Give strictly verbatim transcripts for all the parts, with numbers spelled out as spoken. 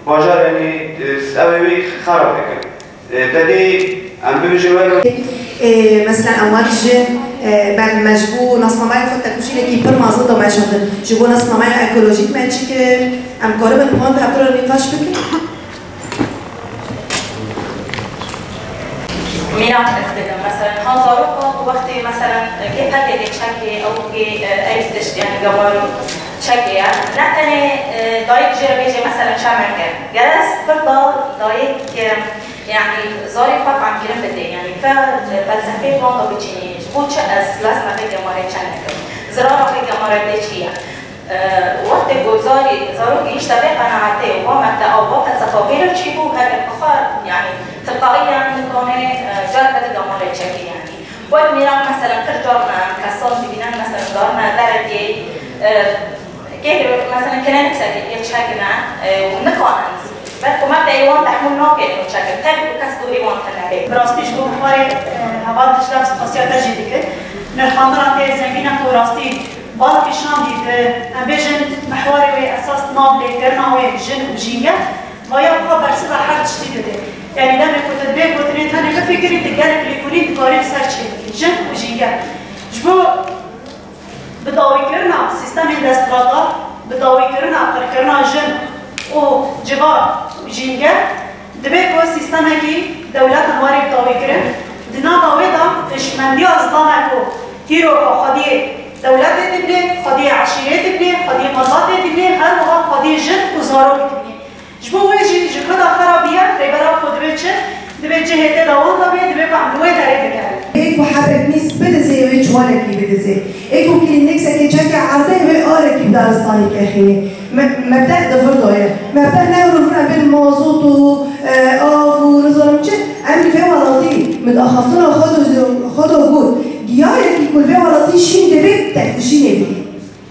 Bajar, yanî, e, ew ê wî xerab dikin. E, te dî em bibêjin were. E, mesela, em wek jin, e, me, me ji bo nasnameya xwe tekûşînekî pir mezin da meşandin. Ji bo nasnameya ekolojîk me çi kir? Em karibin bi wan bi hevdû re nîqaş bikin? Mînak ez dikim. Meselen, ha zaroka ku wextê, meselen, kê perdê dê çekê, ew kê, e, ev tişt, yani, gemar û çekê ye. Ne tenê, e, dayik jê re bêje, meselen, çemeke. Gere ez pir dal dayik, e, yani, zarê xwe femkirin bidê. Yani, fe, e, felsefê wan da biçînî. Ji bo çi ez lazim e vê gemarê çem nekim? Zirara vê gemarê dê çi ye? Wextê ku zarî, zarok gihîşte vê qenaetê û va me te ew va felsefa vê re çîbû, her yek bi xwe, yanî, tilqaiyan nikane, e, careke di gemarê çekê, yanî. Wek mînak, meselen, qir carna em kesan dibînin, meselen, darine derekê, e, kê, meselen, kireniksekê yê çekine, e, û nikanin. Belku me te ê wan tehmûl nake û çekin, tev û kes gorî wan tune bê. Bi rastî ji bo bixwarê, e, heval Dicle spasiya te jî dikin. Nirxandina te zengîn e ku rastî bal kişandî di, em bêjin, mihwarê wê esas nav lêkirina wê jin û jîngeh, vaya xwe bersiva her tiştî dide. Yanî demê ku tu dibê gotinê tenê bifikirî, tu gelek lêkolîn dikarî li ser çê bikî. Jin û jîngeh. Ji bo bi dawîkirina sîstemên desthilatdar, bi dawîkirina qirkirina jin û civar û jîngeh, dibe ku sîstemekî dewletan were bi dawîkirin, di nava wê de hişmendiya zilamê ku hîro xwe xwediyê dewletê dibîne, xwediyê eşîretê dibîne, xwediyê malbatê dibîne, her wiha xwediyê jin û zarokê dibîne. Ji bo wê jî ji ku da xerabiye, rêbera xwe divê çi? Divê cihê tê de wenda bê, divê ku em li wê derê bigerin. Ê ku hebek mîs bidizê, wê çiwanekî bidizê. Ê ku klîneksekê çeke erdê, wê arekî bi daristanê kexînê. Me-, mebde di vir de ye. Mebde ne rûvine bin mazot û, e, av û nizanim çi. Em li vê welatî min axaftina xwe do, xwe do got. Giyayekî ku li vê welatî şîn dibê, tekuşînê bikî.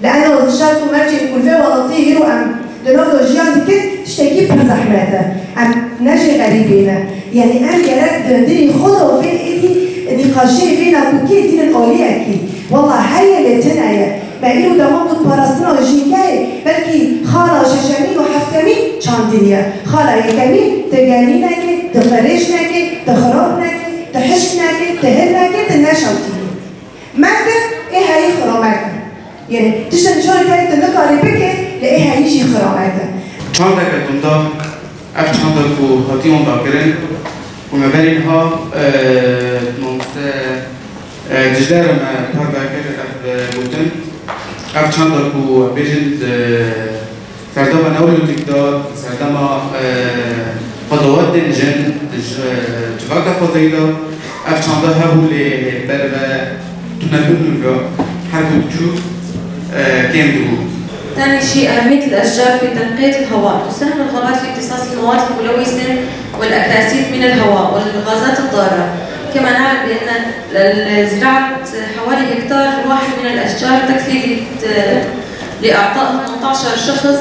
Li ena şert û mercên ku li vê welatî îro em di nav de jiyan dikin, tiştekî pir zehmet e. Em ne jê xerîbê ne. Yanî em gerek di dilê xwe de vê êdî nîqaşê vê nakokê dînin aliyekî. Wela heye lê tune ye. Me îro dema got parastina jîngehê, belkî xala şeşemîn û heftemîn çandiniye. Xala yekemîn tu genînekê, tu qirêjnekê, tu xirabnekê, tu hişknekê, tu hilnekê, tu neşewtînî. Me kir, ê heyî xira meke. Yanî, tiştên şorê kerê tu nikarî bikê, lê ê heyî jî xira meke. Çandeke tunda, ev çanda ku hatî ondakirin, ku me berî niha, e, mamoste, e, Dicle re me parve kir ev, e, gotin. Ev çanda ku em bêjin, e, Serdema Neolîtîk de, serdema, e, qedawetên jin ji civaka xwezayî de ev çanda hebû, lê berve tunebûn ve her ku diçû, e, kêm dibû. ثاني شيء، أهمية الأشجار في تنقية الهواء. تساهم الغابات في امتصاص المواد الملوثة والأكاسيد من الهواء والغازات الضارة. كما نعلم بأن ال-، زراعة حوالي هكتار واحد من الأشجار تكفي لت-، لإعطاء ثمنتعش شخص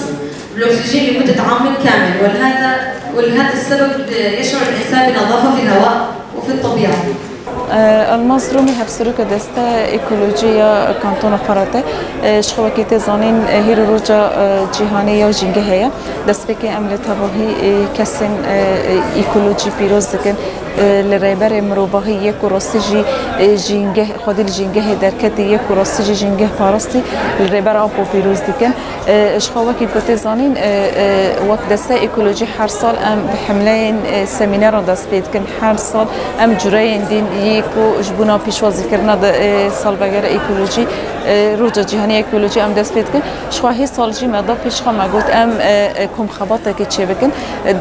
بالأكسجين لمدة عام كامل، ولهذا، ولهذا السبب يشعر الإنسان بنظافة في الهواء وفي الطبيعة. Elmas Rûmî, hevserokê Desteya Ekolojî ya Kantona Ferate. Ji xwe wekî tê zanîn, hîro roja cîhanî ya jîngehê ye. Destpêkê em li tevahî kesên ekolojî pîroz dikin. Li rêberê mirovahî yê ku rastî jî, e, jîngeh, xwedî li jîngehê derketî, yê ku rastî jî jîngeh parastî, li rêber Apo pîroz dikin. E, ji xwe wekî ku tê zanîn, e, e, wek desteya ekolojî her sal em bi hemleyên, e, semîneran dest pê dikin. Her sal em cureyên din yê ku ji bona pêşwazîkirina de, e, salvegera ekolojî, e, Roja Cîhanî ya Ekolojî em dest pê dikin. Ji xwe hê sal jî me da pêş xwe me got em, e, e, komxebatekê çêbikin.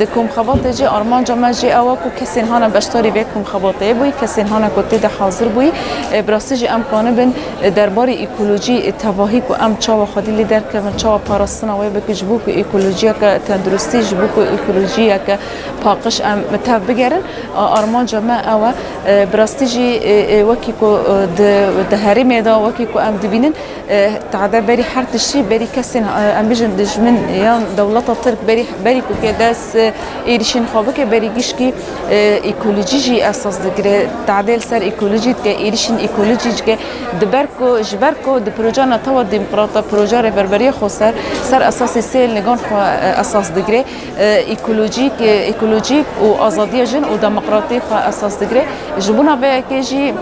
Di komxebatê jî armanca me jî ew e ku kesên hane beşdarî vê komxebatê bûyî, kesên hane ku tê de hazir bûyî, e, bi rastî jî em kanibin, e, derbarê ekolojî, e, tevahî ku em çawa xwedî lê derkevin, çawa parastina wê bikin, ji bo ku ekolojiyeke tenduristî, ji bo ku ekolojiyeke paqij em tev bigerin. A-, armanca me ew e. E, bi rastî jî, e, e, wekî ku, e, di, di herêmê de wekî ku em dibînin, e, tade berî her tiştî, berî kesên, e, em bijin dijmin yan dewleta Tirk berî, berî ku ke dest, e, êrîşên xwe bike, berî gişkî, e, Ekolojî jî esas digire, tadê li ser ekolojî dike, êrîşên ekolojî dike, di ber ku, ji ber ku di proja netewa demokrata, proja Rêverberiya Xweser ser esasê sê lingan xwe, e, esas digire, e, ekolojîk, e, ekolojîk û azadiya jin û demokratî xwe esas digire. Ji bona vê yekê jî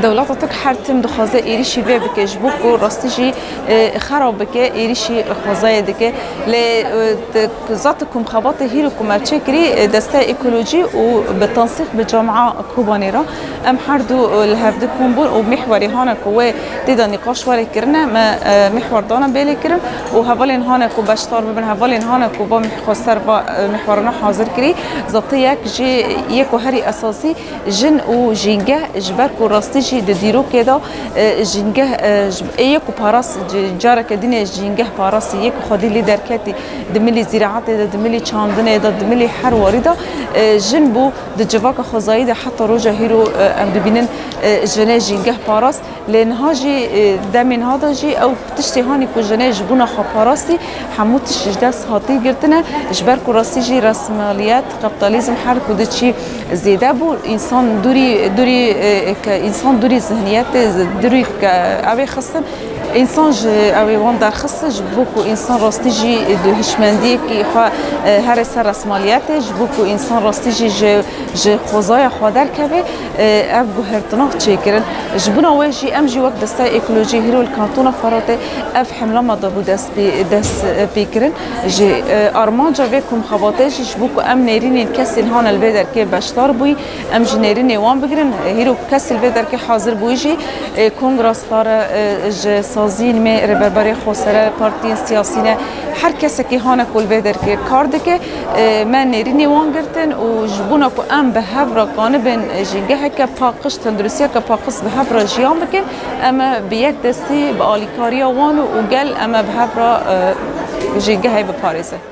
dewleta Tirk her tim dixwaze êrîşî vê bike, ji bo ku rastî jî, e, xera bike, êrîşî xwezayê dike. Lê, e, di Zat û komxebatê hîro ku me çêkirî, e, desteya ekolojî û bi tensîq bi camia Kobanê re. Em her du, e, li hevdu kom bûn û mîhwerê hane ku wê tê de nîqaş were kirine, me, e, mîhwer dane bêlê kirin û hevalên hane ku beşdar bibin, hevalên hane ku va mîh-, xweser va, e, mîhwerane hazir kirî. Zatê yek jê yê ku herî esasî jin û jîngeh, ji ber ku rastî jî di dîrokê de, e, jîngeh, e, ji, ê yê ku paras, c-, careke dînê jîngeh parastî, yê ku xwedî lê derketî, di milî zîraetê de, di milî çandinê de, di milî her warî de, e, jin bû di civaka xwezayî de heta roja hîro, e, em dibînin, e, jinê jîngeh parast. Lê niha jî, e, demê niha de jî ew tiştê hanî ku jinê ji bona xwe parastî, hemû tişt ji dest hatî girtine. Ji ber ku rastî jî resmaliyet, kapitalizm her ku diçî zêde bû, însan dûrî, dûrî, e, ke însan dûrî zihniyetê, dûrî ke ew ê xistin, însan ji ew ê wan derxistin, ji bo ku însan rastî jî di hişmendiyekî xwe, e, here ser resmaliyetê, ji bo ku însan rastî jî ji, ji xwezaya xwe derkeve, e, ev guhertina çêkirin. Ji bona wê jî em jî wek desteya ekolojî hîro li Kantona Feratê ev hemla me dabû dest pê, dest, e, pêkirin. Ji, e, armanca vê komxebatê jî ji bo ku em nêrînên kesên hane li vê derkê beşdar bûyî, em jî nêrînê wan bigirin. Hîro kesê li vê derkê hazir bûyî jî, e, kongra star e, ji saziyên me, Rêberberê Xwesere, partiyên siyasî ne, her kesekî hane ku li vê derkê kar dike, e, me nêrînê wan girtin û ji bona ku em bi hev re kanibin jîngeheke paqij, tenduristiyeke paqij bi hev re jiyan bikin, em ê bi yek destî bi alîkariya wan û gel em ê bi hev re, e, jîngehê biparêzin.